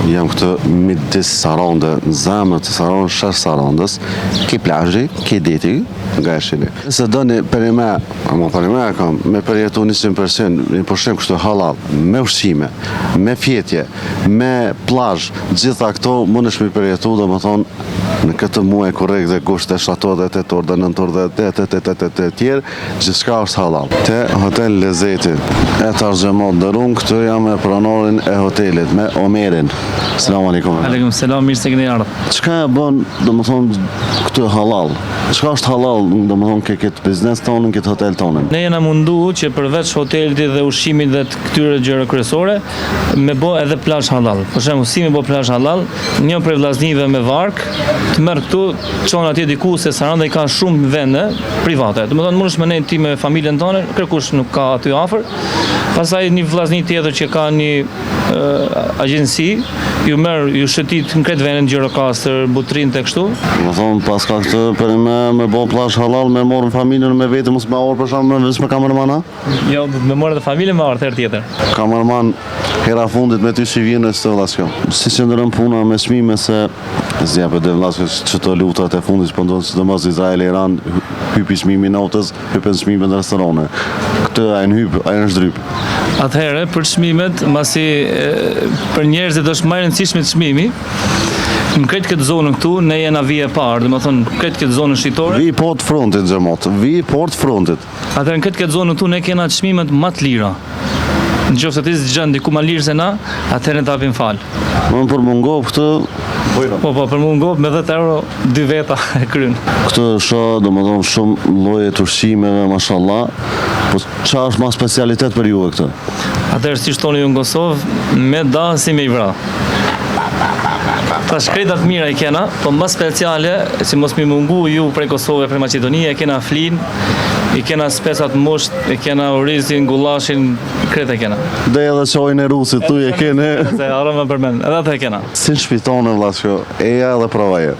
Jam këtu midis Sarande, në zemër të Sarandës, shesh Sarandës, ke plazhi, ke deti, nga e shini. Nëse doni për me, ama për me kam, me përjetu 100% një pushim kështu halal, me ushqime, me fjetje, me plazh, gjitha këto mundesh mi përjetu, do më thonë, në këtë muaj korrik dhe gusht dhe shtator dhe tetor dhe nëntor dhe te te te te te te tjerë, gjithçka është halal. Te hotel Lezeti, e tash xhemat nderum, këtu jam me pronorin e hotelit, me Omerin. Selam aleikum. Aleikum selam, mirë se keni ardhur. Çka e bën, do më thonë, këtë halal? Çka është halal, do më thonë, ke këtë biznes tonin, këtë hotel tonin? Ne jena mundu që përveç hotelit dhe ushqimit dhe të këtyre gjëra kryesore, me bo edhe plazh halal. Për shembull, si me bo plazh halal, një prej vllaznive me vark, të merr këtu, çon atje diku se Saranda i ka shumë vende private. Domethënë mundesh me nejt ti me familjen tënde, kërkush nuk ka aty afër. Pastaj një vllazni tjetër që ka një agjenci, ju merr, ju shëtit në këtë vendin Gjirokastër, Butrint e kështu. Do më thonë, pas ka këtë për me, me bo plazh halal, me morë në familjen me vete, mos me orë për shembull, me veç me kamermana? Jo, me morë edhe familjen me ardhë herë tjetër. Kamerman, hera fundit me ty që vjen në së vllaçko. Si që ndërën puna me çmime se s'ja për dhe vllaçko që të luftrat e fundit që po ndodhin sidomos Izrael e Iran, hypi çmimi i naftës, hypen çmimet në restorane. Këtë a janë hyp, a janë zhdryp. Atëherë, për çmimet, masi e, për njerëzit është më e rëndësishme çmimi, në krejt këtë zonën këtu, ne jena vijë e parë, domethënë krejt këtë zonën shitore. Vi port frontit xhemat, vi port frontit. Atëherë në këtë këtë zonë këtu ne kena çmimet më të lira. Në qoftë se ti s'gjen diku më lirë se na, atëherë ne t'apim fal. Më për mungo këtë, Po po, për mungo me 10 euro dy veta e kryen. këtë shoh, do më thonë shumë lloje të ushqimeve, mashallah. Po qa është ma specialitet për juve këtë? Atëherë si shtoni ju në Kosovë, me da si me i vra. Ta shkretat mira i kena, po më speciale, si mos mi mungu ju prej Kosovë, prej Maqedonie, e kena flin, i kena specat musht, i kena orizin, gullashin, kretë e kena. Dhe edhe çojin e rusit, tu e kene. Se harro me përmend, edhe atë e kena. Si në shtëpi tonë, vllaçko, eja edhe provaje.